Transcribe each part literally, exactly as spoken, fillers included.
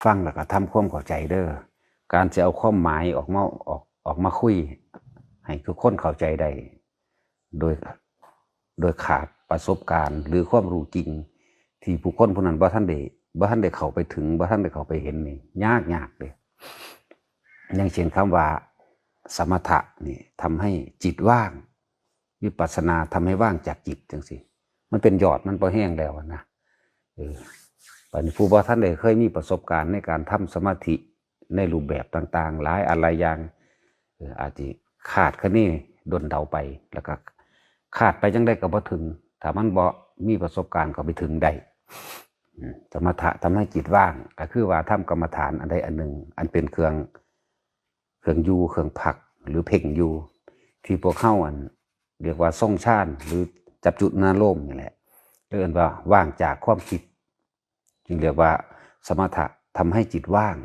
ฟังแล้วก็ทำความเข้าใจเด้อ การจะเอาความหมายออกมาออกออกมาคุย ให้ทุกคนเข้าใจได้ โดยโดยขาดประสบการณ์หรือความรู้จริง ที่ผู้คนผู้นั้นบ่ทันได้บ่ทันได้เข้าไปถึงบ่ทันได้เข้าไปเห็นนี่ยากยากเลย อย่างเช่นคำว่าสมถะนี่ทำให้จิตว่าง วิปัสสนาทำให้ว่างจากจิตจังซี่ มันเป็นยอดมันพอแห้งแล้วนะ เออ บัดนี้ผู้บ่ทันได้เคยมีประสบการณ์ในการทำสมาธิในรูปแบบต่างๆ หลายอันหลายอย่าง เออ อาจจะขาดคะเนดนเดาไป แล้วก็ขาดไปจังได้ก็บ่ถึง ถ้ามันบ่มีประสบการณ์ก็ไปถึงได้ อืม สมถะทำให้จิตว่าง ก็คือว่าทำกรรมฐานอันใดอันหนึ่ง อันเป็นเครื่อง เครื่องอยู่ เครื่องพัก หรือเพ่งอยู่ ที่พวกเฮาอันเรียกว่าทรงฌาน หรือจับจุดนารมณ์นี่แหละ เรียกว่าว่างจากความคิด จึงเรียกว่าสมถะทำให้จิตว่าง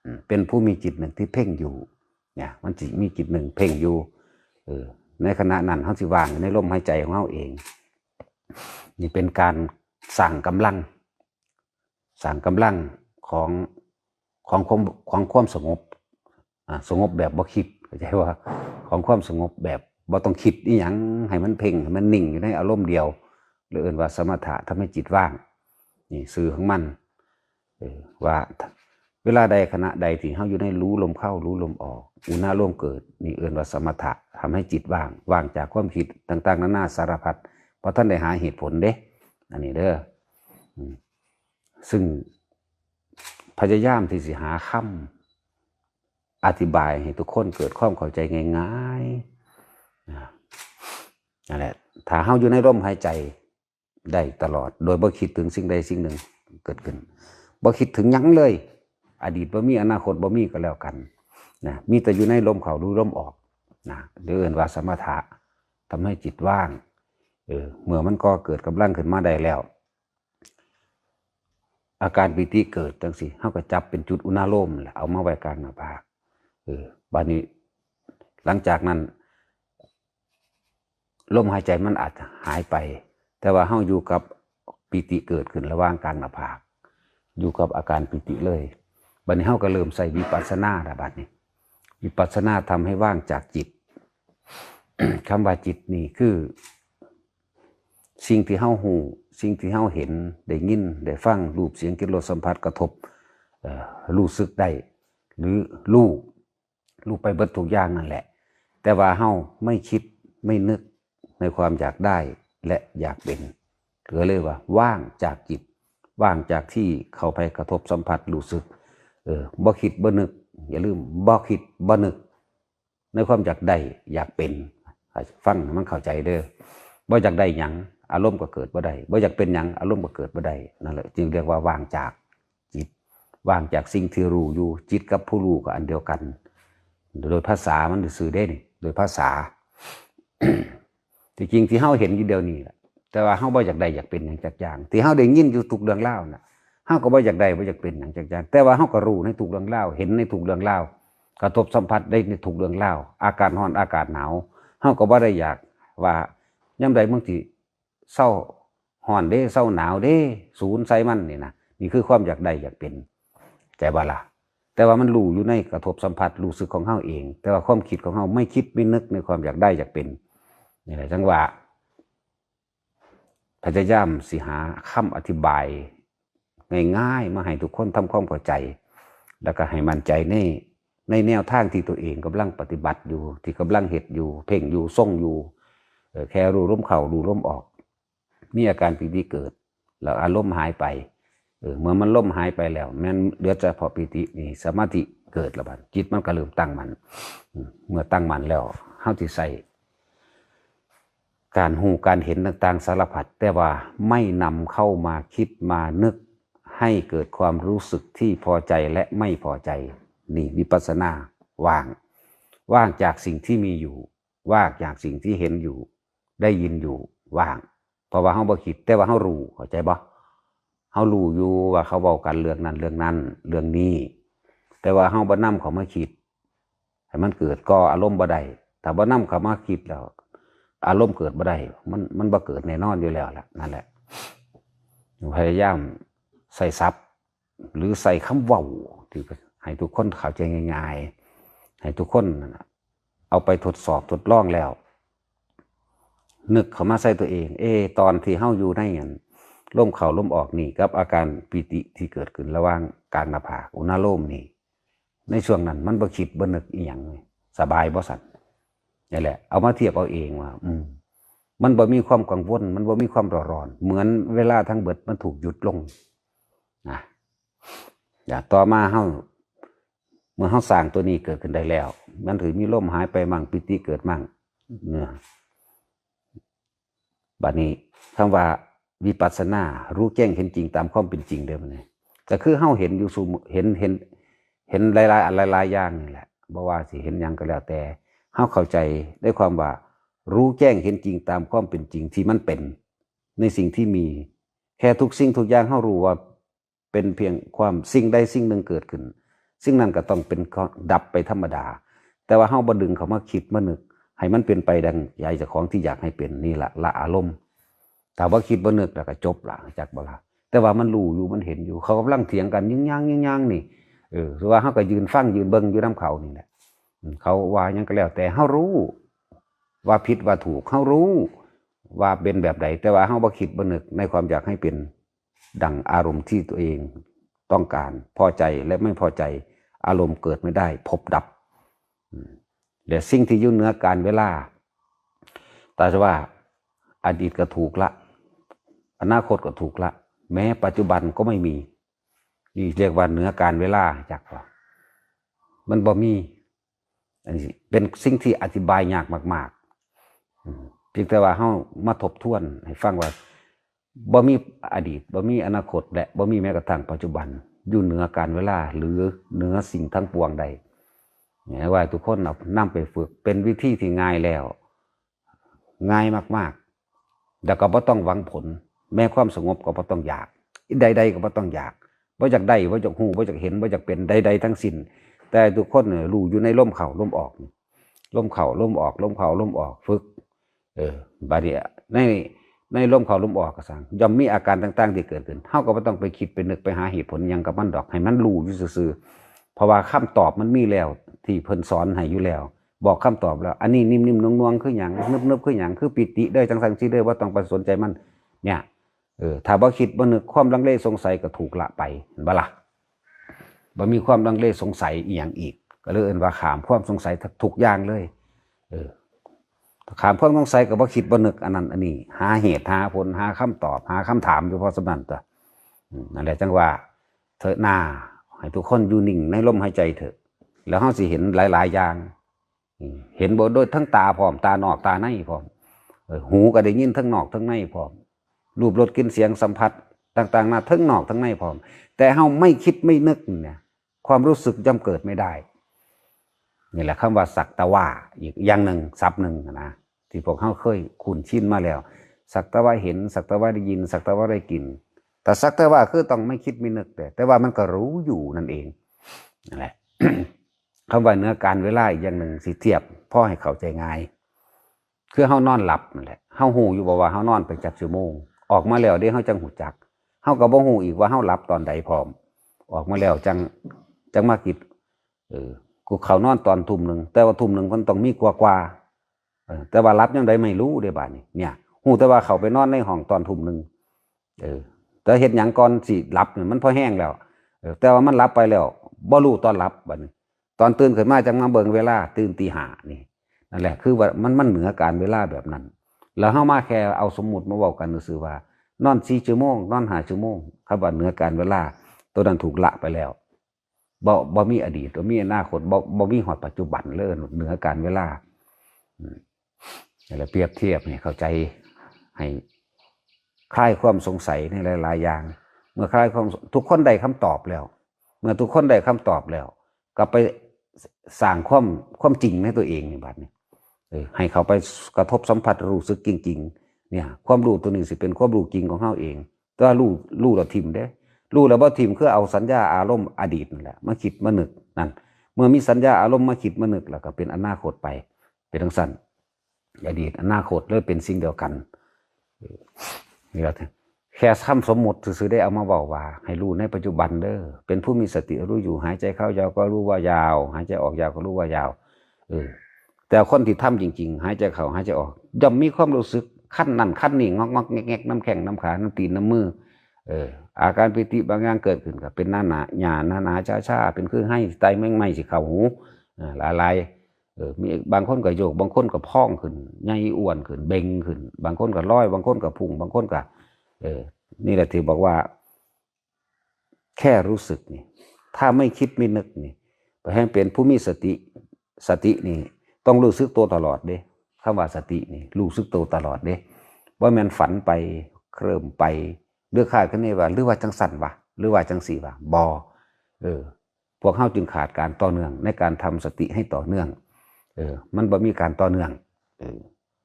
อืม เป็นผู้มีจิตหนึ่งที่เพ่งอยู่ เนี่ย มันสิมีจิตหนึ่งเพ่งอยู่ เออ ในขณะนั้นเฮาสิว่างอยู่ในลมหายใจของเฮาเอง นี่เป็นการสร้างกำลัง สร้างกำลังของของความของความสงบ อ่า สงบแบบบ่คิด เข้าใจว่า ของความสงบแบบบ่ต้องคิดอีหยัง ให้มันเพ่ง ให้มันนิ่งอยู่ในอารมณ์เดียว หรือเอิ้นว่าสมถะทำให้จิตว่าง นี่ชื่อของมัน เออ ว่าเวลาใดขณะใดที่เฮาอยู่ในรู้ลมเข้า รู้ลมออก อุณาโลมเกิด นี่เอิ้นว่าสมถะทำให้จิตว่าง ว่างจากความคิดต่างๆ นานาสารพัด เพราะท่านได้หาเหตุผลเด้ อันนี้เด้อ อืม ซึ่งพยายามที่สิหาคำอธิบายให้ทุกคนเกิดความเข้าใจง่ายๆ นะ นั่นแหละ ถ้าเฮาอยู่ในลมหายใจได้ตลอด โดยบ่คิดถึงสิ่งใดสิ่งหนึ่งเกิดขึ้น บ่คิดถึงหยังเลย อดีตบ่มี อนาคตบ่มีก็แล้วกัน นะ มีแต่อยู่ในลมเข้าหรือลมออก นะ หรือเอิ้นว่าสมถะทำให้จิตว่าง เออ เมื่อมันก่อเกิดกำลังขึ้นมาได้แล้ว อาการปีติเกิดจังซี่ เฮาก็จับเป็นจุดอุณาโลมแหละ เอามาไว้กลางหน้าผาก เออ บัดนี้ หลังจากนั้น ลมหายใจมันอาจจะหายไป แต่ว่าเฮาอยู่กับปีติเกิดขึ้นระหว่างกลางหน้าผาก อยู่กับอาการปีติเลย บัดนี้เฮาก็เริ่มใช้วิปัสสนาละบัดนี้ วิปัสสนาทำให้ว่างจากจิต คำว่าจิตนี่คือ สิ่งที่เฮาฮู้ สิ่งที่เฮาเห็น ได้ยิน ได้ฟัง รูป เสียง กลิ่น รส สัมผัส กระทบ เอ่อ รู้สึกได้ หรือรู้ รู้ไปเบิดทุกอย่างนั่นแหละ แต่ว่าเฮาไม่คิด ไม่นึกในความอยากได้และอยากเป็น ก็เลยว่าว่างจากจิต ว่างจากที่เข้าไปกระทบสัมผัสรู้สึก เออ บ่คิดบ่นึก อย่าลืม บ่คิดบ่นึก ในความอยากได้อยากเป็น ฟังให้มันเข้าใจเด้อ บ่อยากได้หยัง อารมณ์ก็เกิดบ่ได้ บ่อยากเป็นหยัง อารมณ์ก็เกิดบ่ได้ นั่นแหละ จึงเรียกว่าว่างจากจิต ว่างจากสิ่งที่รู้อยู่ จิตกับผู้รู้ก็อันเดียวกัน โดยภาษามันซื่อๆเด้นี่ โดยภาษา ที่จริงที่เฮาเห็นอยู่เดี๋ยวนี้แหละ แต่ว่าเฮาบ่อยากได้อยากเป็นหยังจักอย่าง ที่เฮาได้ยินอยู่ทุกเรื่องราวน่ะ เฮาก็บ่อยากได้บ่อยากเป็นหยังจักอย่าง แต่ว่าเฮาก็รู้ในทุกเรื่องราว เห็นในทุกเรื่องราว กระทบสัมผัสได้ในทุกเรื่องราว อากาศร้อนอากาศหนาว เฮาก็บ่ได้อยากว่ายามใดมึงสิเซาร้อนเด้ เซาหนาวเด้ สูนใส่มันนี่นะ นี่คือความอยากได้อยากเป็น เข้าใจบ่ล่ะ แต่ว่ามันรู้อยู่ในกระทบสัมผัสรู้สึกของเฮาเอง แต่ว่าความคิดของเฮาไม่คิดไม่นึกในความอยากได้อยากเป็น นี่แหละจังว่า พยายามสิหาคำอธิบายง่ายๆ มาให้ทุกคนทำความเข้าใจ แล้วก็ให้มั่นใจใน ในแนวทางที่ตัวเองกำลังปฏิบัติอยู่ ที่กำลังเฮ็ดอยู่ เพ่งอยู่ ทรงอยู่ เอ่อ แค่รู้ลมเข้า รู้ลมออก มีอาการปีติเกิด แล้วอารมณ์หายไป เออ เมื่อมันลมหายไปแล้ว แม่นเหลือเฉพาะปีตินี่ สมาธิเกิดแล้วบัด จิตมันก็เริ่มตั้งมั่น อืม เมื่อตั้งมั่นแล้ว เฮาสิใช้ การฮู้การเห็นต่างๆสารพัด แต่ว่าไม่นำเข้ามาคิดมานึกให้เกิดความรู้สึกที่พอใจและไม่พอใจ นี่วิปัสสนา ว่าง ว่างจากสิ่งที่มีอยู่ ว่างจากสิ่งที่เห็นอยู่ ได้ยินอยู่ ว่าง เพราะว่าเฮาบ่คิด แต่ว่าเฮารู้ เข้าใจบ่ เฮารู้อยู่ว่าเขาเว้ากันเรื่องนั้นเรื่องนั้น เรื่องนี้ แต่ว่าเฮาบ่นำเข้ามาคิด ให้มันเกิดก่ออารมณ์บ่ได้ ถ้าบ่นำเข้ามาคิดแล้ว อารมณ์เกิดบ่ได้ มัน มันบ่เกิดแน่นอนอยู่แล้วล่ะ นั่นแหละ พยายามใส่ศัพท์ หรือใส่คำเว้า ที่ให้ทุกคนเข้าใจง่ายๆ ให้ทุกคนเอาไปทดสอบทดลองแล้ว นึกเข้ามาใส่ตัวเอง เอ ตอนที่เฮาอยู่ในอันลมเข้าลมออกนี่ กับอาการปีติที่เกิดขึ้นระหว่างกลางหน้าผาก อุณาโลมนี่ ในช่วงนั้นมันบ่คิดบ่นึกอีหยัง สบายบ่สั่น นี่แหละ เอามาเทียบเอาเองว่า อืม มันบ่มีความกังวล มันบ่มีความเร่าร้อน เหมือนเวลาทั้งเบิดมันถูกหยุดลงนะ อย่าต่อมาเฮา เมื่อเฮาสร้างตัวนี้เกิดขึ้นได้แล้ว มันถือมีลมหายไปมั่ง ปีติเกิดมั่ง เนี่ย บัดนี้คำว่าวิปัสสนา รู้แจ้งเห็นจริงตามความเป็นจริงเด้อ บัดนี้ ก็คือเฮาเห็นอยู่สู่มื้อ เห็น เห็น เห็นหลายๆ อันหลายๆ อย่างนี่แหละ บ่ว่าสิเห็นหยังก็แล้วแต่ เฮาเข้าใจในความว่า รู้แจ้งเห็นจริงตามความเป็นจริงที่มันเป็น ในสิ่งที่มี แค่ทุกสิ่งทุกอย่างเฮารู้ว่าเป็นเพียงความสิ่งใดสิ่งหนึ่งเกิดขึ้น สิ่งนั้นก็ต้องเป็นของดับไปธรรมดา แต่ว่าเฮาบ่ดึงเข้ามาคิดมานึก ให้มันเป็นไปดังใจเจ้าของที่อยากให้เป็น นี่ละ ละอารมณ์ ถ้าบ่คิดบ่นึกแล้วก็จบละ จักบ่ละ แต่ว่ามันรู้อยู่ มันเห็นอยู่ เขากำลังเถียงกัน ยึงยังยึงยังนี่ เออ คือว่าเฮาก็ยืนฟังยืนเบิ่งอยู่นำเขานี่แหละ อืม เขาว่าหยังก็แล้วแต่ เฮารู้ว่าผิดว่าถูก เฮารู้ว่าเป็นแบบใด แต่ว่าเฮาบ่คิดบ่นึกในความอยากให้เป็นดังอารมณ์ที่ตัวเองต้องการ พอใจและไม่พอใจ อารมณ์เกิดไม่ได้ พบดับ อืม และสิ่งที่อยู่เหนือการเวลา แต่ว่าอดีตก็ถูกละ อนาคตก็ถูกละ แม้ปัจจุบันก็ไม่มี นี่เรียกว่าเหนือการเวลา จักว่า มันบ่มี อันนี้เป็นสิ่งที่อธิบายยากมากๆ อืม เพียงแต่ว่าเฮามาทบทวนให้ฟังว่า บ่มีอดีต บ่มีอนาคต และบ่มีแม้กระทั่งปัจจุบัน อยู่เหนือการเวลา หรือเหนือสิ่งทั้งปวงใด เนี่ย ว่าทุกคนเอานำไปฝึก เป็นวิธีที่ง่ายแล้ว ง่ายมากๆ แล้วก็บ่ต้องหวังผล แม้ความสงบก็บ่ต้องอยาก ใดๆ ก็บ่ต้องอยาก บ่อยากได้ บ่อยากฮู้ บ่อยากเห็น บ่อยากเป็นใดๆ ทั้งสิ้น แต่ทุกคนเนี่ยรู้อยู่ในลมเข้าลมออก ลมเข้าลมออก ลมเข้าลมออก ฝึก เออ บัดนี้ใน ในลมเข้าลมออกก็ซั่น ย่อมมีอาการต่างๆ ที่เกิดขึ้น เฮาก็บ่ต้องไปคิดไปนึกไปหาเหตุผลหยังกับมันดอก ให้มันรู้อยู่ซื่อๆ เพราะว่าคำตอบมันมีแล้ว ที่เพิ่นสอนให้อยู่แล้ว บอกคำตอบแล้ว อันนี้นิ่มๆ นวลๆ คือหยัง นึบๆ คือหยัง คือปีติเด้อ จั่งซั่นจั่งซี้เด้อ บ่ต้องไปสนใจมัน เนี่ย เออ ถ้าบ่คิดบ่นึก ความลังเลสงสัยก็ถูกละไป เห็นบ่ล่ะ บ่มีความลังเลสงสัยอีหยังอีก ก็เลยเอิ้นว่าข้ามความสงสัยทุกอย่างเลย เออ ข้ามความสงสัยก็บ่คิดบ่นึกอันนั้นอันนี้ หาเหตุหาผล หาคำตอบ หาคำถามอยู่พอส่ำนั้นตั๊ว อืม นั่นแหละจั่งว่า เถอะนา ให้ทุกคนอยู่นิ่งในลมหายใจเถอะ แล้วเฮาสิเห็นหลายๆ อย่าง อืม เห็นบ่ โดยทั้งตาพร้อม ตานอกตาในพร้อม เออ หูก็ได้ยินทั้งนอกทั้งในพร้อม รูปรสกลิ่นเสียงสัมผัสต่างๆ นานา ทั้งนอกทั้งในพร้อม แต่เฮาไม่คิดไม่นึกเนี่ย ความรู้สึกย่อมเกิดไม่ได้ นี่แหละคำว่าสักแต่ว่า อีกอย่างหนึ่ง ศัพท์หนึ่งนะ ที่พวกเฮาเคยคุ้นชินมาแล้ว สักแต่ว่าเห็น สักแต่ว่าได้ยิน สักแต่ว่าได้กลิ่น แต่สักแต่ว่าคือต้องไม่คิดไม่นึก แต่ แต่ว่ามันก็รู้อยู่นั่นเอง นั่นแหละ คำว่าเหนือการเวลาอีกอย่างหนึ่งสิเทียบพอให้เข้าใจง่าย คือเฮานอนหลับนั่นแหละ เฮาฮู้อยู่บ่ว่าเฮานอนไปจักชั่วโมง ออกมาแล้วเด้เฮาจั่งฮู้จัก เฮาก็บ่ฮู้อีกว่าเฮาหลับตอนใดพร้อม ออกมาแล้วจั่ง จั่งมาคิด เออ กูเข้านอนตอนทุ่มหนึ่ง แต่ว่าทุ่มหนึ่งมันต้องมีกว่าๆ เออ แต่ว่าหลับยามใดไม่รู้เด้บาดนี้ เนี่ย ฮู้แต่ว่าเข้าไปนอนในห้องตอนทุ่มหนึ่ง เออ แต่เฮ็ดหยังก่อนสิหลับเนี่ยมันพอแฮงแล้ว เออ แต่ว่ามันหลับไปแล้ว บ่รู้ตอนหลับบัดนี้ ตอนตื่นขึ้นมาจั่งมาเบิ่งเวลา ตื่นตีห้านี่ นั่นแหละ คือว่ามัน มันเหนือการเวลาแบบนั้น แล้วเฮามาแค่เอาสมมุติมาเว้ากันซื่อๆ ว่า นอนสี่ชั่วโมง นอนห้าชั่วโมง คำว่าเหนือการเวลา ตัวนั้นถูกละไปแล้ว บ่ บ่มีอดีต บ่มีอนาคต บ่ บ่มีฮอดปัจจุบันเลย เหนือการเวลา อืม นั่นแหละ เปรียบเทียบให้เข้าใจ ให้คลายความสงสัยในหลายๆ อย่าง เมื่อคลายความ ทุกคนได้คำตอบแล้ว เมื่อทุกคนได้คำตอบแล้ว ก็ไปสร้างความ ความจริงในตัวเองนี่บัดนี้ เออ ให้เข้าไปกระทบสัมผัสรู้สึกจริงๆ เนี่ย ความรู้ตัวนี้สิเป็นความรู้จริงของเฮาเอง แต่ว่ารู้ รู้แล้วถิ่มเด้ รู้แล้วบ่ถิ่ม คือเอาสัญญาอารมณ์อดีตนั่นแหละ มาคิดมานึกนั่น เมื่อมีสัญญาอารมณ์มาคิดมานึกแล้วก็เป็นอนาคตไป เป็นจั่งซั่น อดีตอนาคตเลยเป็นสิ่งเดียวกัน เออ นี่ล่ะ แค่คำสมมุติซื่อๆ ได้เอามาเว้าว่า ให้รู้ในปัจจุบันเด้อ เป็นผู้มีสติรู้อยู่ หายใจเข้ายาวก็รู้ว่ายาว หายใจออกยาวก็รู้ว่ายาว เออ แต่คนที่ทำจริงๆ หายใจเข้าหายใจออก ย่อมมีความรู้สึกคันนั่นคันนี่ งอกๆ แงกๆ นำแข้งนำขานำตีนนำมือ เออ อาการปีติบางอย่างเกิดขึ้นก็เป็นหนาๆ หนาๆ ชาๆ เป็นคือไห้ไตแมงไม้สิเข้าหู อ่า หลายๆ เออ มีบางคนก็โยก บางคนก็พองขึ้น ใหญ่อ้วนขึ้น เบ่งขึ้น บางคนก็ลอย บางคนก็พุ่ง บางคนก็ เออ นี่แหละที่บอกว่า แค่รู้สึกนี่ ถ้าไม่คิดไม่นึกนี่ ไปให้เป็นผู้มีสติ สตินี่ ต้องรู้สึกตัวตลอดเด้ คำว่าสตินี่ รู้สึกตัวตลอดเด้ บ่แม่นฝันไป เคลิ้มไป หรือคาดคะเนว่า หรือว่าจังซั่นวะ หรือว่าจังซี่วะ บ่ เออ พวกเฮาจึงขาดการต่อเนื่องในการทำสติให้ต่อเนื่อง เออ มันบ่มีการต่อเนื่อง เออ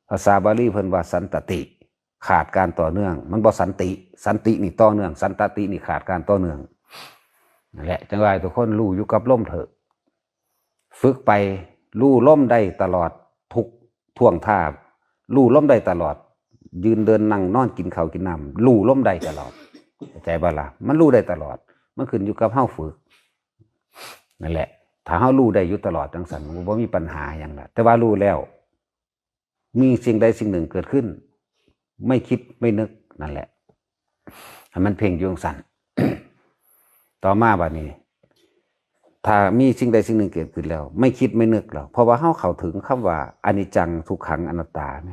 ภาษาบาลีเพิ่นว่าสันตติ ขาดการต่อเนื่อง มันบ่สันติ สันตินี่ต่อเนื่อง สันตตินี่ขาดการต่อเนื่อง นั่นแหละ จังว่าทุกคนรู้อยู่กับลมเถอะ ฝึกไป รู้ลมได้ตลอดทุกท่วงท่า รู้ลมได้ตลอด ยืนเดินนั่งนอนกินข้าวกินน้ำ รู้ลมได้ตลอด เข้าใจบ่ล่ะ มันรู้ได้ตลอด มันขึ้นอยู่กับเฮาฝึก นั่นแหละ ถ้าเฮารู้ได้อยู่ตลอดจังซั่น มันบ่มีปัญหาหยังละ แต่ว่ารู้แล้ว มีสิ่งใดสิ่งหนึ่งเกิดขึ้น ไม่คิดไม่นึก นั่นแหละ ให้มันเพ่งอยู่จังซั่น ต่อมาบัดนี้ ถ้ามีสิ่งใดสิ่งหนึ่งเกิดขึ้นแล้ว ไม่คิดไม่นึกแล้ว เพราะว่าเฮาเข้าถึงคำว่าอนิจจัง ทุกขัง อนัตตาไง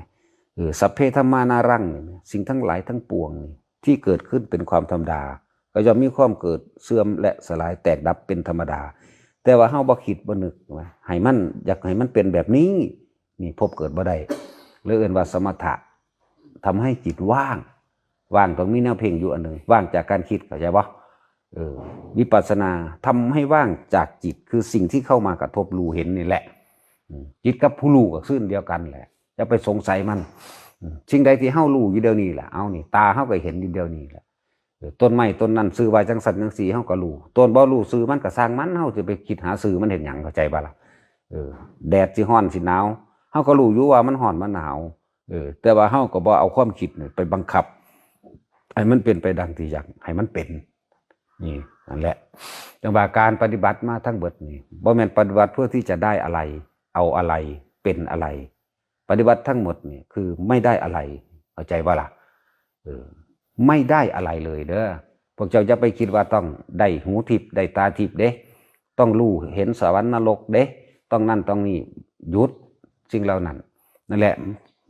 เออ สัพเพธัมมานารังนี่นะ สิ่งทั้งหลายทั้งปวงนี่ ที่เกิดขึ้นเป็นความธรรมดา ก็ย่อมมีความเกิด เสื่อม และสลาย แตกดับเป็นธรรมดา แต่ว่าเฮาบ่คิดบ่นึกนะ ให้มัน อยากให้มันเป็นแบบนี้ นี่พบเกิดบ่ได้ หรือเอิ้นว่าสมถะ ทำให้จิตว่าง ว่างต้องมีแนวเพ่งอยู่อันหนึ่ง ว่างจากการคิด เข้าใจบ่ เออ วิปัสสนา ทำให้ว่างจากจิต คือสิ่งที่เข้ามากระทบรู้เห็นนี่แหละ อืม จิตกับผู้รู้ก็คืออันเดียวกันแหละ อย่าไปสงสัยมัน อืม สิ่งใดที่เฮารู้อยู่เดี๋ยวนี้แหละ เอานี่ ตาเฮาก็เห็นอยู่เดี๋ยวนี้แหละ เออ ต้นไม้ต้นนั้นชื่อว่าจังซั่นจังซี่ เฮาก็รู้ ต้นบ่รู้ชื่อมันก็ช่างมัน เฮาสิไปคิดหาชื่อมันเฮ็ดหยัง เข้าใจบ่ล่ะ เออ แดดสิร้อนสิหนาว เฮาก็รู้อยู่ว่ามันร้อนมันหนาว เออ แต่ว่าเฮาก็บ่เอาความคิดนี่ไปบังคับ ให้มันเป็นไปดังที่อยากให้มันเป็น นี่ นั่นแหละ จังว่าการปฏิบัติมาทั้งเบิดนี่ บ่แม่นปฏิบัติเพื่อที่จะได้อะไร เอาอะไร เป็นอะไร ปฏิบัติทั้งหมดนี่คือไม่ได้อะไร เข้าใจบ่ล่ะ เออ ไม่ได้อะไรเลยเด้อ พวกเจ้าอย่าไปคิดว่าต้องได้หูทิพย์ ได้ตาทิพย์เด้ ต้องรู้เห็นสวรรค์นรกเด้ ต้องนั่นต้องนี่ หยุดสิ่งเหล่านั้น นั่นแหละ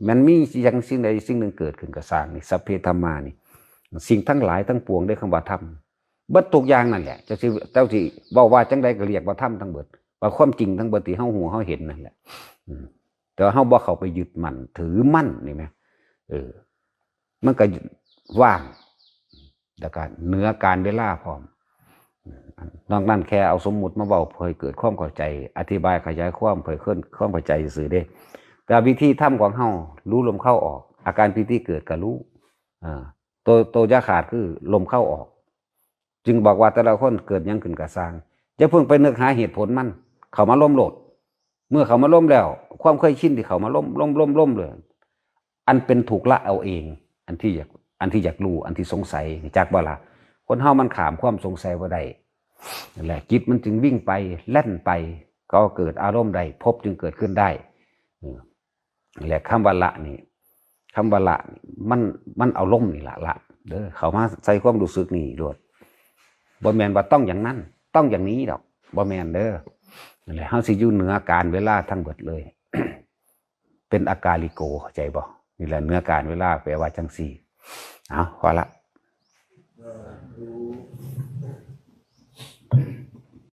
มันมีอย่างสิ่งใดสิ่งหนึ่งเกิดขึ้นก็ซ่างนี่ สัพเพธัมมานี่ สิ่งทั้งหลายทั้งปวงเด้ คำว่าธรรม เบิดทุกอย่างนั่นแหละ เจ้าสิ เจ้าสิเว้าว่าจังใดก็เรียกว่าธรรมทั้งเบิด ว่าความจริงทั้งเบิดที่เฮาฮู้เฮาเห็นนั่นแหละ อืม แต่ว่าเฮาบ่เข้าไปยึดมั่นถือมั่นนี่แหม เออ มันก็ว่าง แล้วก็เหนือการเวลาพร้อม นอกนั้นแค่เอาสมมุติมาเว้าเพื่อให้เกิดความเข้าใจ อธิบายขยายความเพื่อให้เกิดความเข้าใจซื่อๆเด้ แต่วิธีทำของเฮา รู้ลมเข้าออก อาการปีติเกิดก็รู้ อ่า โต โตอย่าขาดคือลมเข้าออก จึงบอกว่าแต่ละคนเกิดหยังขึ้นก็ซ่าง อย่าเพิ่งไปนึกหาเหตุผลมัน เข้ามาลมโลด เมื่อเข้ามาลมแล้ว ความเคยชินที่เข้ามาลม ลม ลม ลมเลย อันเป็นถูกละเอาเอง อันที่อยาก อันที่อยากรู้ อันที่สงสัย จักบ่ล่ะ คนเฮามันข้ามความสงสัยบ่ได้ นั่นแหละ จิตมันจึงวิ่งไป แล่นไป ก็เกิดอารมณ์ได้ ภพจึงเกิดขึ้นได้ อืม และคำว่าละนี่ คำว่าละนี่ มัน มันเอาลมนี่ละ ละ เด้อ เข้ามาใส่ความรู้สึกนี่โลด บ่แม่นว่าต้องอย่างนั้น ต้องอย่างนี้ดอก บ่แม่นเด้อ นั่นแหละ เฮาสิอยู่เหนือการเวลาทั้งเบิดเลย เป็นอากาลิโก เข้าใจบ่ นี่แหละ เหนือการเวลา แปลว่าจังซี่ เอา พอละ